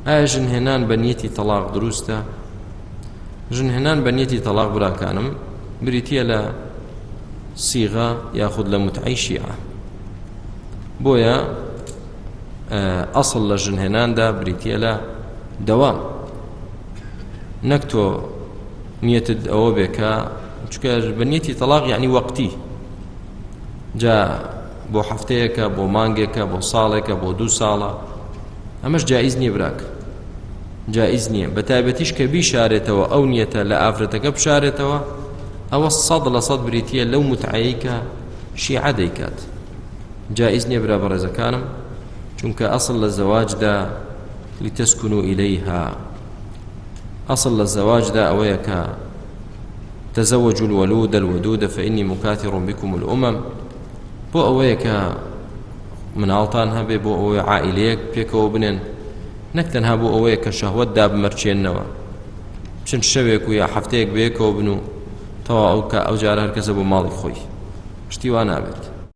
ئایا ژنهێنان بە نیەتی تەڵاق دروستە؟ ژنهێنان بە نیەتی تەڵاق براکانم بریتییە لە سیغە یاخود لە متعەی شیعە. بۆیە ئەسڵ لە ژنهێناندا بریتییە لە دەوام، نەک تۆ نیەتت ئەوە بێ کە چونکە بە نیەتی تەڵاق یعنی وەقتی، جا بۆ هەفتەیەکە، بۆ مانگێکە، بۆ ساڵێکە، بۆ دوو ساڵە، ئەمەش جائیز نییە براک، جائیز نییە. بە تایبەتیش کە بیشارێتەوە ئەو نیەتە لە ئافرەتەکە بشارێتەوە، ئەوە 100% بریتییە لەو متعەیەی کە شیعە دەیکات. جائیز نییە برا بەڕێزەکانم، چونکە ئەسڵ لە زەواجدا لتسکنوا إليها، ئەسڵ لە زەواجدا ئەوەیە کە تزوجوا الولود الودود فإني مكاثر بكم الأمم، بۆ ئەوەیە کە مناڵتان هەبێ، بۆ ئەوەی عائلەیەک پێکەوە بنێن، نەک تەنها بۆ ئەوەیە کە شەهوەت دابمەرچێننەوە، چەند شەوێک و یا هەفتەیەک بەیەکەوە بن و تەواو ئەو کە ئەو جارە هەر کەسە بۆ ماڵی خۆی، شتی وا نابێت.